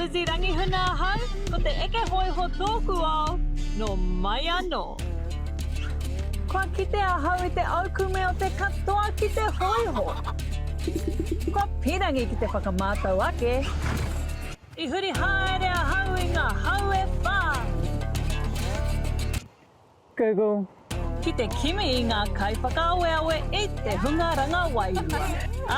Lizzy Rangihuna ahau, ko te eke hōiho tōku ao, nō mai anō. Kua kite ahau i te aukume o te katoa ki te hōiho. Kua pirangi ki te whakamātau ake. I huri haere ahau i ngā hau e whā. Google. Ki te kimi i ngā kaiwhakaaweawe i te hunga ranga wairua, ā,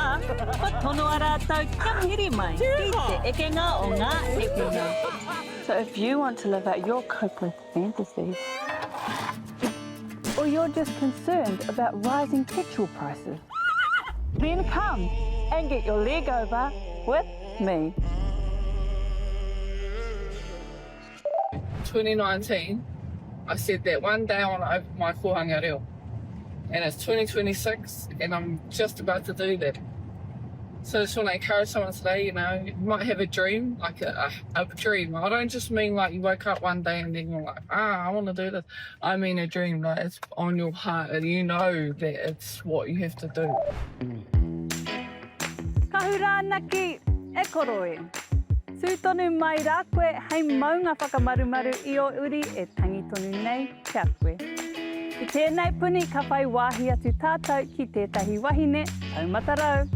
kua tonoa rātou kia piri mai ki te ekenga o ngā ekenga. So if you want to live out your cokeless fantasy, or you're just concerned about rising petrol prices, then come and get your leg over with me. 2019, I said that one day I want to open my kōhanga reo. And it's 2026 and I'm just about to do that. So I just want to encourage someone today, you know, you might have a dream, like a, a, a dream. I don't just mean like you woke up one day and then you're like, ah, I want to do this. I mean a dream, like it's on your heart and you know that it's what you have to do. Kahurānaki, e koro e. Tū tonu mai rā koe hei maunga whakamarumaru i ō uri e tangi tonu nei ki a koe. I tēnei puni ka whai wāhi atu tātou ki tētahi wahine taumata rau.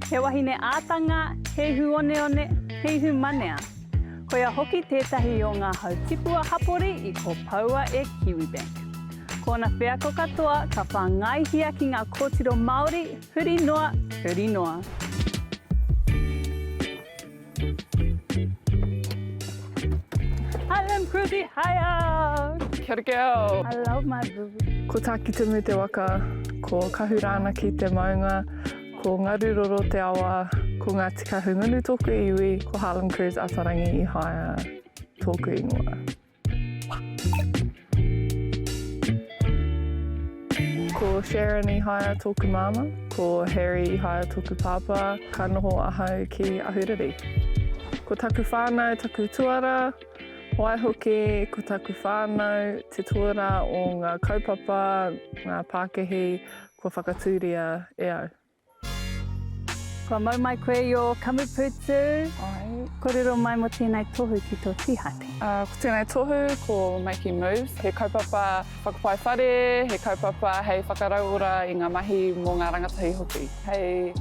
He wahine ātanga, he ihu oneone, he ihu manea. Koia hoki tētahi o ngā hau tipua hapori i kopoua e Kiwibank. Ko ōna wheako katoa ka whāngaihia ki ngā kōtiro Māori huri noa, huri noa. Harlem Cruzy Haia! Kia ora girl! I love my boo. Ko Tākitimu te waka, ko Kahurānaki te maunga, ko Ngaruroro te awa, ko Ngāti Kahungunu tōku iwi, ko Harlem Cruise Atarangi Ihaia tōku ingoa. Ko Sharon Ihaia tōku māmā, ko Harry Ihaia tōku pāpā, ka noho ahau ki Ahuriri. Ko taku whānau taku tuara, waihoki ko taku whānau te tuara o ngā kaupapa, ngā pākihi kua whakatūria e au. Kua mau mai koe i ō kamupūtu. Āe. Kōrero mai mō tēnei tohu ki tō tīhate. Ko tēnei tohu ko Making Moves, he kaupapa whakapae whare, he kaupapa hei whakarauora i ngā mahi mō ngā rangatahi hoki. Hei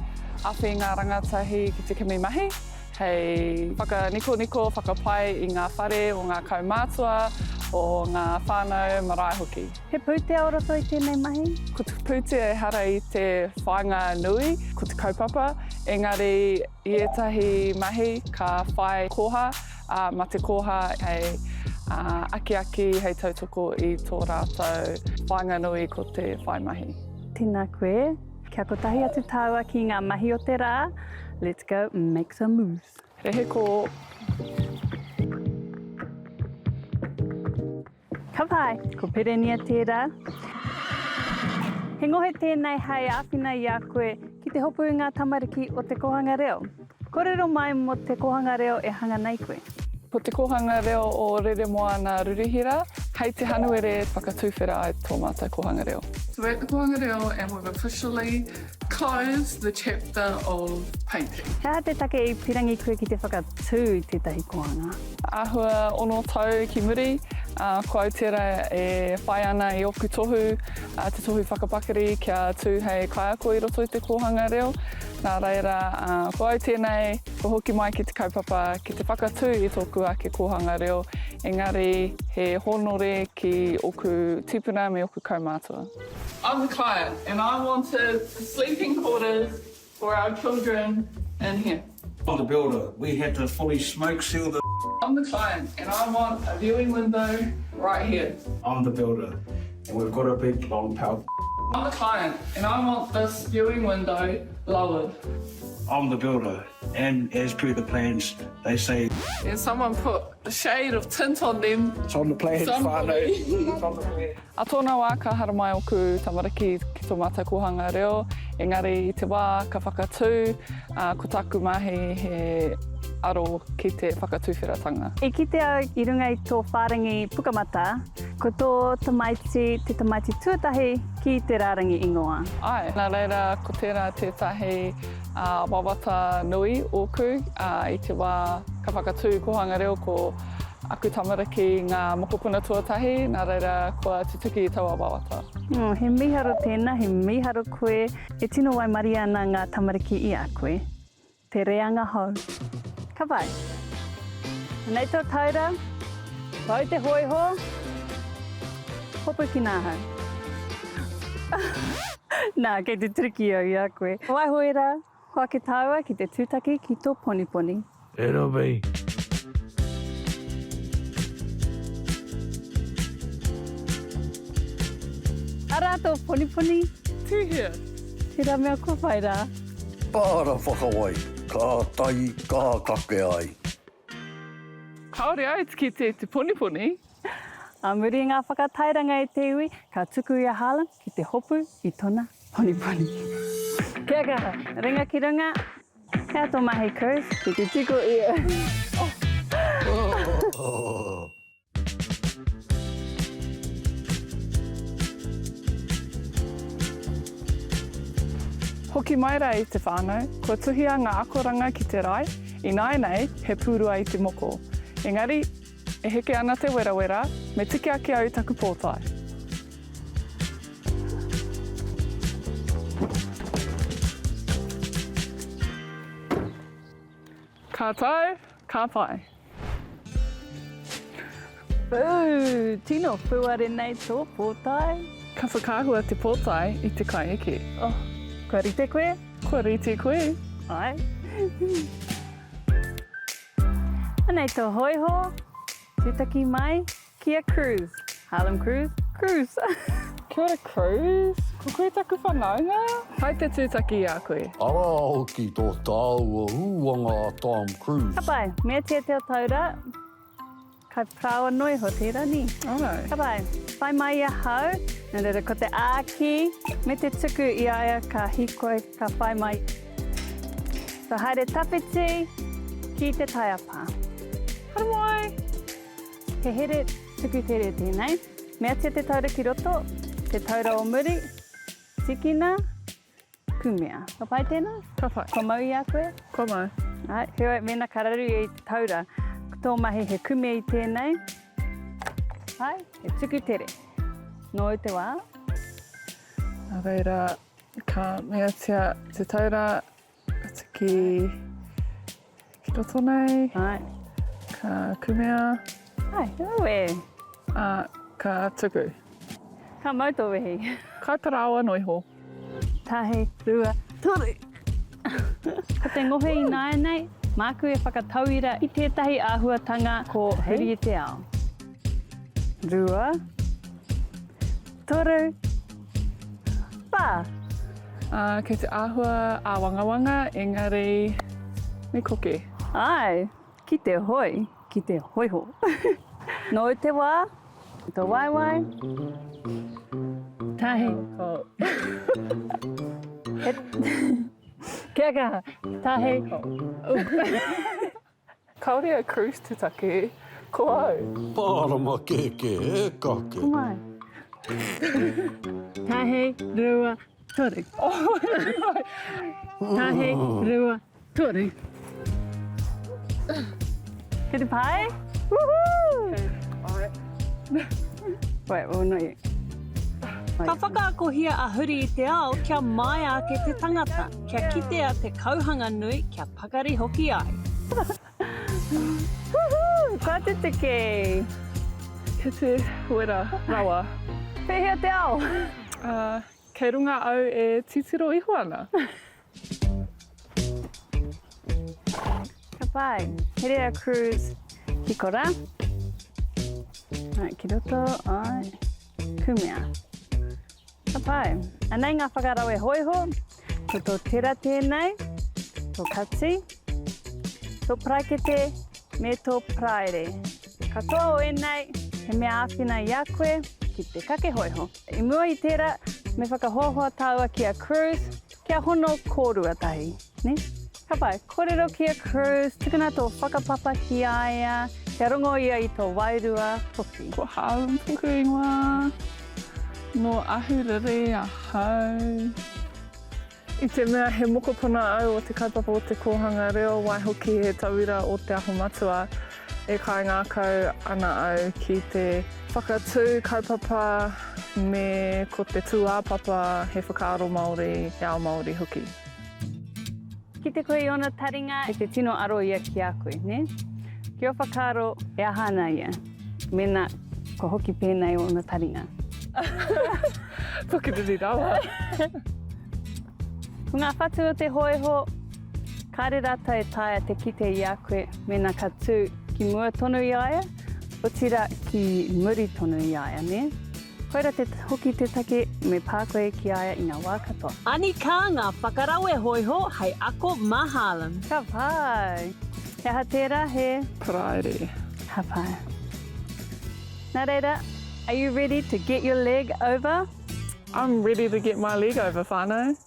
awhi i ngā rangatahi ki te kimi mahi, hei whakanikoniko, whakapai i ngā whare o ngā kaumātua, o ngā whānau marae hoki. He pūtea o roto i tēnei mahi? Ko te pūtea ehara i te whāinga nui, ko te kaupapa, engari i ētahi mahi ka whai koha, ā, ma te koha hei akiaki, hei tautoko i tō rātou whāinga nui ko te whai mahi. Tēnā koe. Kia kotahi atu tāua ki ngā mahi o te rā, let's go make some moves. Rehe ko. Ka pai, ko Perenia tērā. He ngohe tēnei hei āwhina i a koe ki te hopu i ngā tamariki o te kōhanga reo. Kōrero mai mō te kōhanga reo e hanga nei koe. Ko Te Kōhanga Reo o Reremoana Rurihira, hei te Hanuere whakatuwhera ai tō mātou kōhanga reo. So we're at the Kōhanga Reo and we've officially closed the chapter of painting. He aha te take i pirangi koe ki te whakatū i tētahi kōhanga? Āhua ono tau ki muri, ko au tērā e whai ana i ōku tohu, te tohu whakapakari kia tū hei kaiako i roto i te kōhanga reo. Nā reira, ko au tēnei, kua hoki mai ki te kaupapa ki te whakatū i tōku ake kōhanga reo, engari he hōnore ki ōku tīpuna me ōku kaumātua. I'm the client and I wanted sleeping quarters for our children in here. I'm the builder, we had to fully smoke seal the. I'm the client and I want a viewing window right here. I'm the builder and we've got a big long power. I'm the client and I want this viewing window lowered. I'm the builder and as per the plans they say. And someone put a shade of tint on them. It's on the plans whānau. It's on the plans. A tōna wā ka haramai ōku tamariki ki tō mātou kōhanga reo, engari i te wā ka whakatū, ko tāku mahi he aro ki te whakatuwheratanga. I kite au i runga i tō whārangi pukamata, ko tō tamaiti te tamaiti tuatahi ki te rārangi ingoa. Āe, nā reira ko tērā tētahi wawata nui ōku i te wā. Ka whakatū kōhanga reo ko aku tamariki ngā mokopuna tuatahi, nā reira kua tutuki i taua wawata. Oh, he mīharo tēnā, he mīharo koe. E tino waimarie ana ngā tamariki i a koe. Te reanga hou. Ka pai. Anei tō taura. Pau te hōiho. Hopukina ahau. Nā, kei te turuki au i a koe. Waiho ērā. Hoake tāua ki te tūtaki ki tō poniponi. It'll be. Arā tō poniponi. Tūhia. Tērā mea kua whai rā. Tāra whakawai, ka tai, ka kake ai. Kāore au i te kite i te poniponi. Ā muri i ngā whakatairanga e te iwi, ka tuku i a Harlem ki te hopu i tona poniponi. Kia kaha! Ringa ki runga, Hea tō mahi Chris? Ki te tiko ia. Hoki mai rā i te whānau, kua tuhia ngā akoranga ki te rae, ināianei he pūrua i te moko. Engari, E heke ana te werawera, me tiki ake au i taku pōtae. Ka tau, ka pai. Ooh, tino puare nei tō pōtae. Ka whakaahua te pōtae i te kaieke. Oh, kua rite koe? Kua rite koe. Āe. Anei tō hōiho, tūtaki mai ki a Cruz. Harlem Cruz, Cruz. Kia ora Cruz, ko koe taku whanaunga? Pai te tūtaki i a koe. Arā hoki tō tāua ūanga a Tom Cruise. Ka pai, meatia te taura, kai parāoa noa iho tērā, nē? Āe. Ka pai, whai mai i ahau, nā reira ko te āki me te tuku i a ia ka hīkoi, ka whai mai. Ka haere tawhiti ki te taiapa. Haramai! He here tuku tere tēnei. Meatia te taura ki roto, te taura o muri, tikina, kumea. Ka pai tēnā? Ka pai. Kua mau i a koe? Kua mau. Āe, heoi, mēnā ka raru ia i te taura, ko tō mahi he kumea i tēnei. Āe, he tuku tere. Nōu te wā. Nā reira, Ka meatia te taura atu ki, ki roto nei. Ai. Ka kumea. Ai, aue. A, ka tuku. Ka mau tō wehi. Kai parāoa noa iho. Tahi, rua, toru. Ko te ngohe ināianei, māku e whakatauira i tētahi āhuatanga ko Huri i te Ao. Rua, toru, whā. Ā, kei te āhua āwangawanga, engari me koke. Āe, ki te hoi, ki te hoiho. Nōu te wā, tō waewae. Tahi. Kia kaha. Tahi. Kāore a Cruz te take, ko au. Pārama kēkē, e kake. Mai. Tahi, rua, toru. Tahi, rua, toru. Kei te pai? Woohoo! Wait, well, not yet. Ka whakaakohia a Huri i te Ao kia māia ake te tangata, kia kitea te kauhanga nui, kia pakari hoki ai. Woohoo! Kua tutuki! Kei te wera rawa. Pēhea te ao? Kei runga au e titiro iho ana. Ka pai. Herea Cruz ki kora. Ai, ki roto, ai, kumea. Ka pai. Anei ngā whakarawe hōiho. Ko tō tera tēnei, tō kati, tō paraikete, me tō paraire. Katoa o ēnei, he mea āwhina i a koe ki te kake hōiho. I mua i tērā, me whakahoahoa tāua ki a Cruz, kia hono kōrua tahi, nē? Ka pai, kōrero ki a Cruz, tukuna tō whakapapa ki a ia, kia rongo ia i tō wairua hoki. Ko Harlem tōku ingoa. Nō Ahuriri ahau. I te mea he mokopuna au o te kaupapa o te kōhanga reo, waihoki he tauira o Te Aho Matua, e kaingākau ana au ki te whakatū kaupapa me ko te tūāpapa he whakaaro Māori, he ao Māori hoki. Kite koe i ōna taringa, kei te tino aro ia ki a koe, nē? Ki ō whakaaro, e aha ana ia, mēnā kua hoki pēnei ōna taringa? Pukuriri rawa. Ko ngā whatu o te hōiho, kāre rātou e taea te kite i a koe mēnā ka tū ki mua tonu i a ia, otirā ki muri tonu i a ia, nē? Koira te hoki te take me pā koe ki a ia i ngā wā katoa. Ani kā ngā whakarawe hōiho hei ako mā Harlem. Ka pai! He aha tērā, he? Paraire. Ka pai. Nā reira, are you ready to get your leg over? I'm ready to get my leg over, whānau.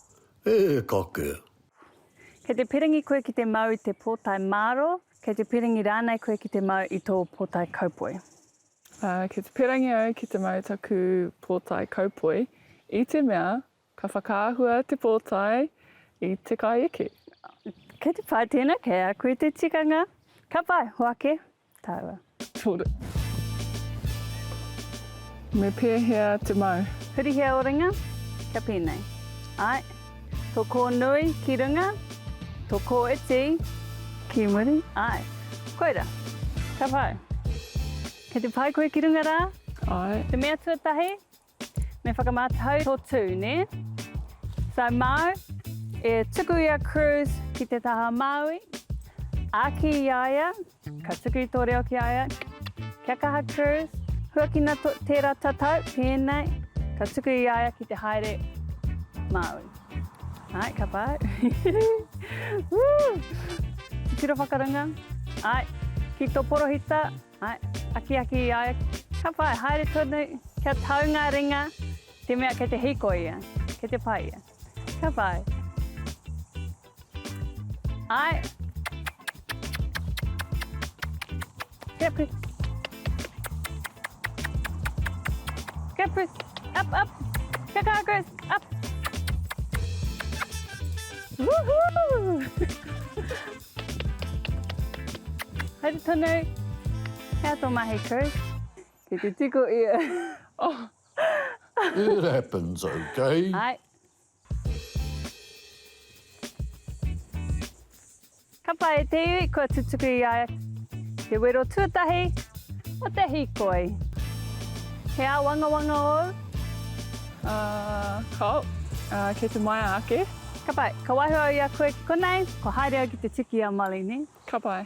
E kake. Kei te pirangi koe ki te mau i te pōtae māro, kei te pirangi rānei koe ki te mau i tō pōtae kaupoi? Kei te pirangi au ki te mau taku pōtae kaupoi, i te mea ka whakaahua te pōtae i te kaieke. Kei te pai tēnā, kei a koe te tikanga. Ka pai, hoake. Tāua. Tore. Me pēhea te mau? Hurihia ō ringa, kia pēnei. Āe. Tō kō nui ki runga, tō kō iti ki muri. Āe. Koira. Ka pai. Kei te pai koe ki runga rā? Āe. Te mea tuatahi, Me whakamātau tō tū, nē? So māu e tuku i a Cruz ki te taha Māui, āki i a ia, ka tuku i tō reo ki a ia, Kia kaha Cruz, huakina tērā tatau, pēnei, ka tuku i a ia ki te haere Māui. Āe, ka pai. Woo! Titiro whakarunga. Āe, ki tō porohita, Ae, akiaki i a ia. Ka pai, haere tonu, kia tau ngā ringa, te mea kei te hīkoi ia, kei te pai ia. Ka pai. Ae. Get up, Get up, Up, up. Kia kaha, Chris. Up. Woohoo! Haere tonu. He aha tō mahi, Chris? Kei te tiko ia. Oh. It happens, okay? Ai. Ka pai e te iwi kua tutuki i a ia te wero tuatahi o te hīkoi. He āwangawanga ōu? Uh, kao. Uh, kei te maia ake. Ka pai. Ka waiho au i a koe ki konei, kua haere au ki te tiki i a Molly, nē? Ka pai.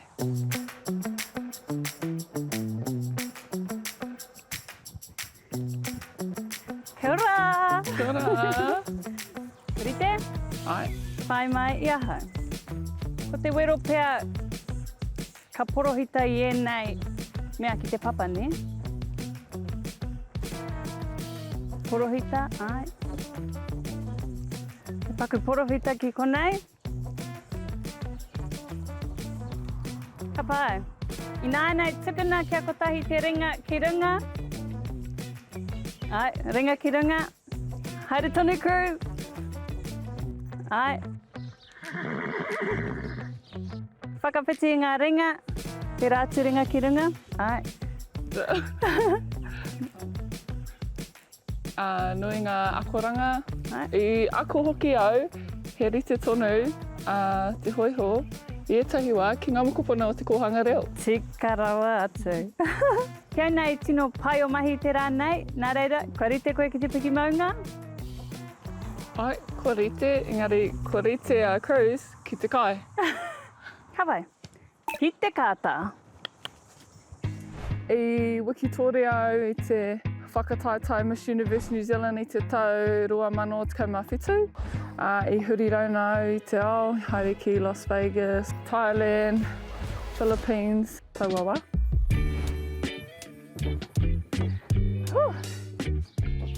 Kia ora! Kia ora! Rite? Ai. Whai mai i ahau. Ko te wero pea ka porohita i ēnei mea ki te papa, nē? Porohita, āe. He paku porohita ki konei. Ka pai. Ināianei, tukuna kia kotahi te ringa ki runga. Āe, ringa ki runga. Haere tonu, crew. Āe. Whakawhiti i ngā ringa. Tērā atu ringa ki runga. Āe. Ā, nui ngā akoranga. I ako hoki au, he rite tonu a te hōiho i ētahi wā ki ngā mokopuna o te kōhanga reo. Tika rawa atu. Kia nei tino pai o mahi te rā nei, nā reira, kua rite koe ki te piki maunga? Āe, kua rite, engari kua rite a Cruz ki te kai. Ka pai. Ki te kāta. I wikitoria au i te whakataetae Miss Universe New Zealand i te tau 2017, ā, i huri rauna au i te ao, i haere ki Las Vegas, Thailand, Philippines, taua wā.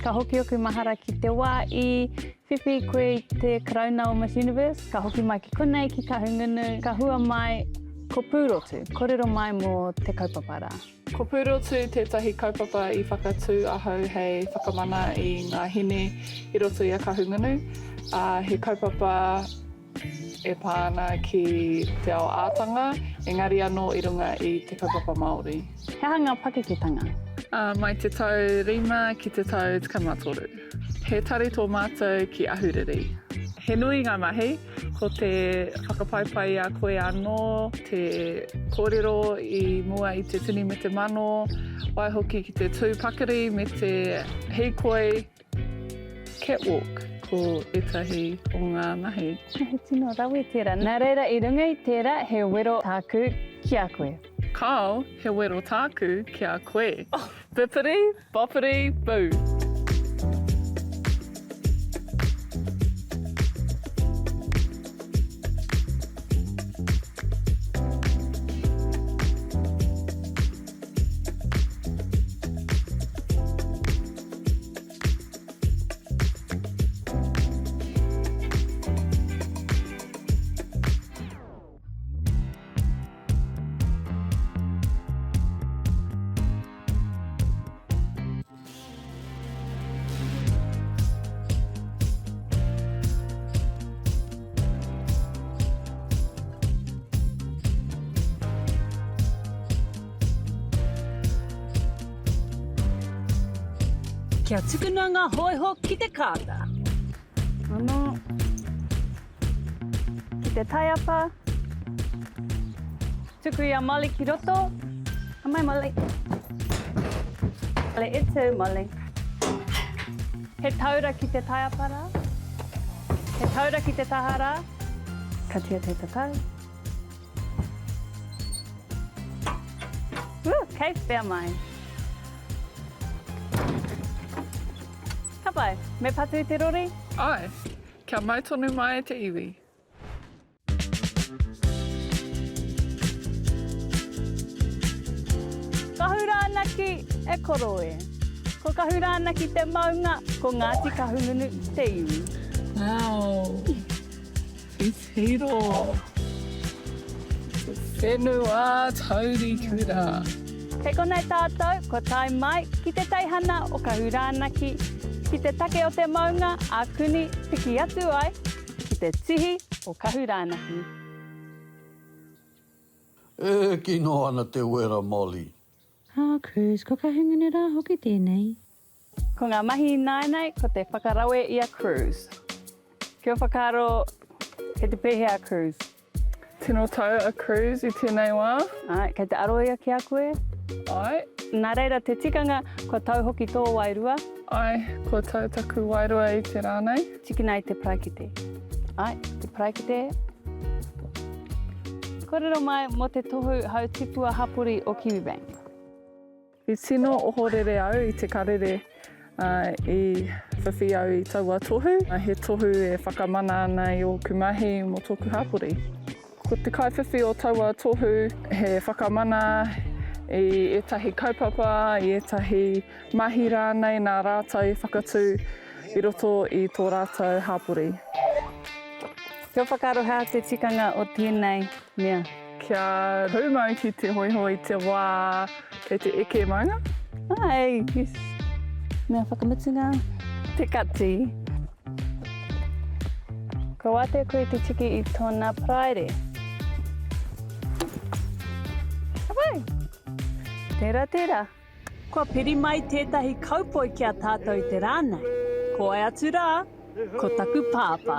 Ka hoki oku mahara ki te wā i whiwhi koe i te karauna o Miss Universe, ka hoki mai ki konei, ki Kahungunu, ka hua mai ko Pūrotu. Kōrero mai mō te kaupapa rā. Ko Pūrotu tētahi kaupapa i whakatū ahau hei whakamana i ngā hine i roto i a Kahungunu. Ā, he kaupapa e pā ana ki te ao ātanga, engari anō i runga i te kaupapa Māori. He aha ngā pakeketanga? Ā, mai te tau rima ki te tau 13. He tari tō mātou ki Ahuriri. He nui ngā mahi, ko te whakapaipai i a koe anō, te kōrero i mua i te tini me te mano, waihoki ki te tū pakari me te hīkoi catwalk ko ētahi o ngā mahi. He tino rawe tērā. Nā reira i runga i tērā he wero tāku ki a koe. Kāo, he wero tāku ki a koe. Bippity, boppity, boo! Kia tukuna ngā hōiho ki te kāta. Ano. Ki te taiapa. Tuku i a Molly ki roto. Ka mai Molly. Molly, e tū Molly. He taura ki te taiapa rā. He taura ki te taha rā. Katia te tatau. Woo, kei whea mai. Ka pai. Me patu i te rori? Ae. Kia mau tonu mai te iwi. Kahurānaki e koro e. Ko Kahurānaki te maunga, ko Ngāti Kahungunu te iwi. Wow. Titiro. Te whenua taurikura. Kei konei tātou, kua tae mai ki te teihana o Kahurānaki, ki te take o te maunga a Kuni piki atu ai ki te tihi o Kahurānaki. E kino ana te wera Molly. Ah Cruz, ko Kahungunu rā hoki tēnei. Ko ngā mahi ināianei ko te whakarawe i a Cruz. Ki ō whakaaro, kei te pēhea a Cruz? Tino tau a Cruz i tēnei wā. Āe, kei te aro ia ki a koe? Āe. Nā reira, te tikanga, kua tau hoki tō wairua. Āe, kua tau taku wairua i te rā nei. Tikina i te paraikete. Āe, te paraikete. Kōrero mai mō te tohu hautipua hapori o Kiwibank. I tino ohorere au i te karere i whiwhi au i taua tohu. He tohu e whakamana ana i ōku mahi mō tōku hapori. Ko te kaiwhiwhi o taua tohu he whakamana i ētahi kaupapa, i ētahi mahi rānei nā rātou i whakatū i roto i tō rātou hapori. Kia whakaaro hea te tikanga o tēnei mea. Kia pūmau ki te hōiho i te wā kei te eke maunga. Ai, yes. Mea whakamutunga, te kati. Kua wātea koe te tiki i tōna paraire. Ka pai! Tērā, tērā. Kua piri mai tētahi kaupoi ki a tātou i te rā nei. Ko wai atu rā, ko taku pāpā.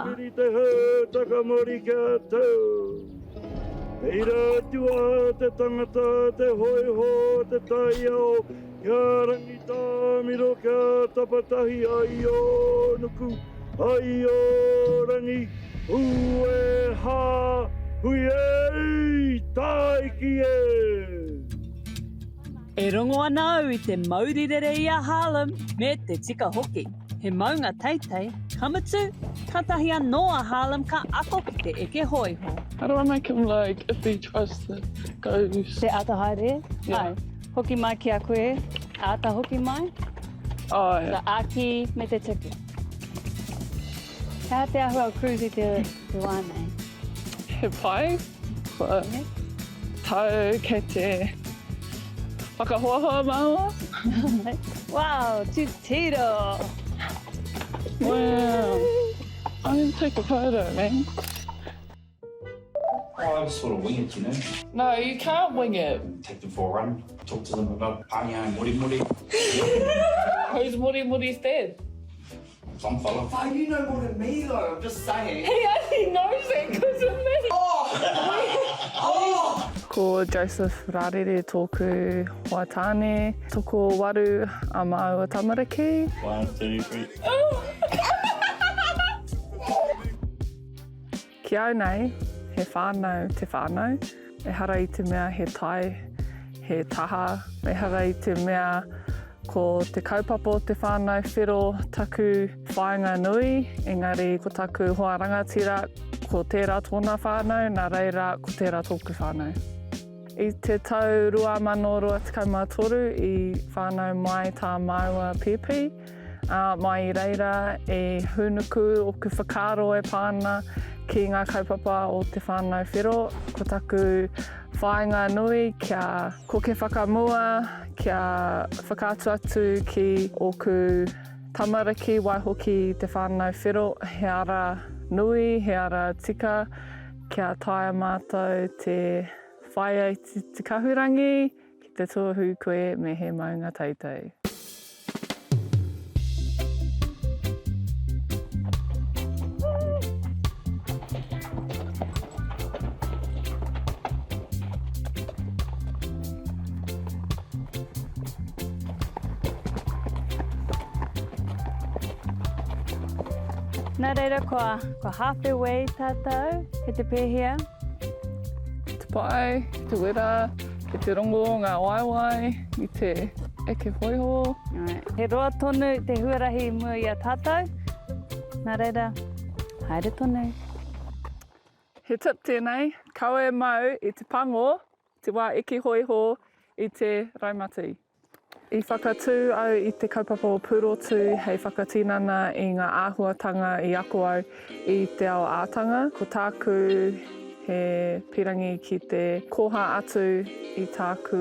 Reira atu a te tangata, te hoiho, te taiao, kia rangitāmiro, kia tapatahi ai ō nuku, ai ō rangi, hū e hā, hui e, tāiki e! E rongo ana au i te mauri rere i a Harlem, me te tika hoki. He maunga teitei, ka mutu, kātahi anō a Harlem ka ako ki te eke hōiho. How do I make him like if he tries to go. Te āta haere? Yeah. Āe. Hoki mai ki a koe, āta hoki mai. Āe. So āki me te tuku. He aha te āhua o Cruz i te wā nei? He pai. Kua tau kei te whakahoahoa māua. Wow, titiro! Wow! Take a photo, man. Oh, I just sort of wing it, you know. No, you can't wing it. Take them for a run, talk to them about Pākehā and Morimori. Who's Morimori's dad? Some fella. Oh, you know more than me though, I'm just saying. He only knows it because of me. Oh! oh! Ko Joseph Rarere tōku hoa tāne. Tokowaru a māua tamariki. One, two, three. Oh! Ki au nei, he whānau te whānau. Ehara i te mea he tae, he taha. Ehara i te mea ko te kaupapa o te whānau whero taku whāinga nui, engari ko taku hoa rangatira, ko tērā tōna whānau, nā reira ko tērā tōku whānau. I te tau 2023 i whānau mai tā māua pēpi, ā, mai i reira i hūnuku ōku whakaaro e pā ana ki ngā kaupapa o Te Whānau Whero. Ko taku whāinga nui kia koke whakamua, kia whakaatu atu ki ōku tamariki, waihoki Te Whānau Whero he ara nui, he ara tika Kia taea mātou te whaia i te kahurangi, ki te tuohu koe me he maunga teitei. Nā reira kua, kua halfway tātou, kei te pēhea? Ki te pai, ki te wera, ki te rongo ngā waewae, i te eke hōiho. He roa tonu te huarahi i mua i a tātou, nā reira, haere tonu. He tip tēnei, kaua e mau i te pango Te wā eke hōiho i te raumati. I whakatū au i te kaupapa o Purotu hei whakatinana i ngā āhuatanga i ako au i te ao ātanga. Ko tāku he pirangi ki te koha atu i tāku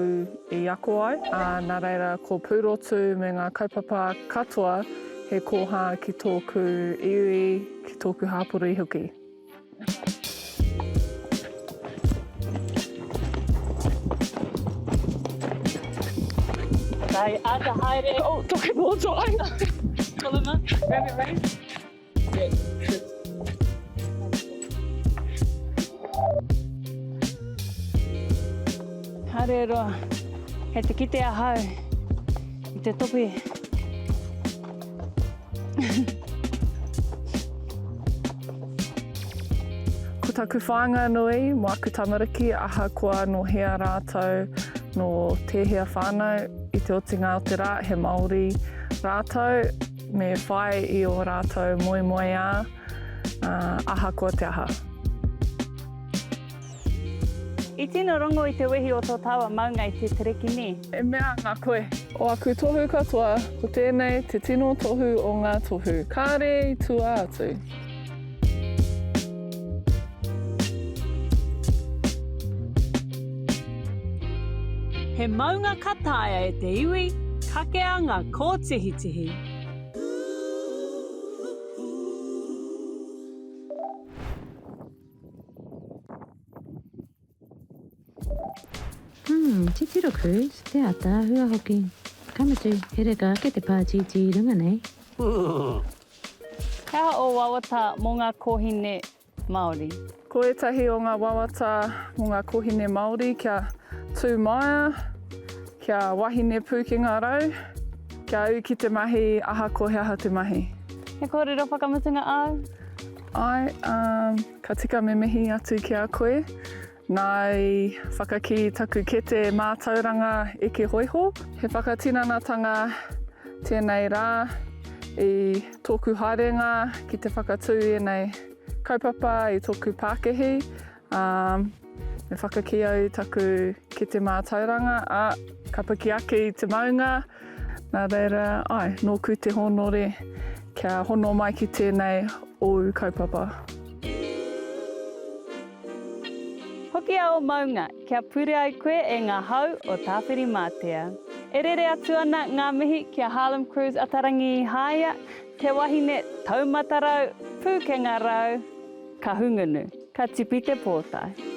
i ako ai, ā, nā reira ko Purotu me ngā kaupapa katoa he koha ki tōku iwi, ki tōku hāpori hoki. Kai āta haere. Oh, toke mō ai. Koluma. Grab it ready? Yeah. Haere roa, kei te kite ahau i te topi. Ko taku whāinga nui mō aku tamariki ahakoa nō hea rātou, nō tēhea whānau, i te otinga o te rā he Māori rātou, me whai i ō rātou moemoeā, ahakoa te aha. I tino rongo i te wehi o tō tāua maunga i te tereki nē? E mea ana koe. O aku tohu katoa, ko tēnei te tino tohu o ngā tohu, kāre i tua atu. He maunga ka taea e te iwi, kakea ngā kōtihitihi. Umm, titiro Cruz, te ataahua hoki. Ka mutu, he reka ake te pātītī i runga nei. He aha ō wawata mō ngā kōhine Māori? Ko ētahi o ngā wawata mō ngā kōhine Māori kia tū māia, kia wahine pūkenga rau, kia ū ki te mahi ahakoa he aha te mahi. He kōrero whakamutunga āu? Āe, ka tika me mihi atu ki a koe. Nā i whakakī taku kete mātauranga eke hōiho. He whakatinanatanga tēnei rā i tōku haerenga ki te whakatū ēnei kaupapa i tōku pākihi, ā, me whakakī au i taku kete mātauranga, ā, ka piki ake i te maunga, Nā reira, āe, nōku te hōnore kia hono mai ki tēnei ōu kaupapa. Hokia ō maunga, kia pure ai koe e ngā hau o Tāwhirimātea. E rere atu ana ngā mihi ki a Harlem Cruise Atarangi Ihaia. Te wahine taumata rau, pūkenga rau, Kahungunu, ka tipi te pōtae.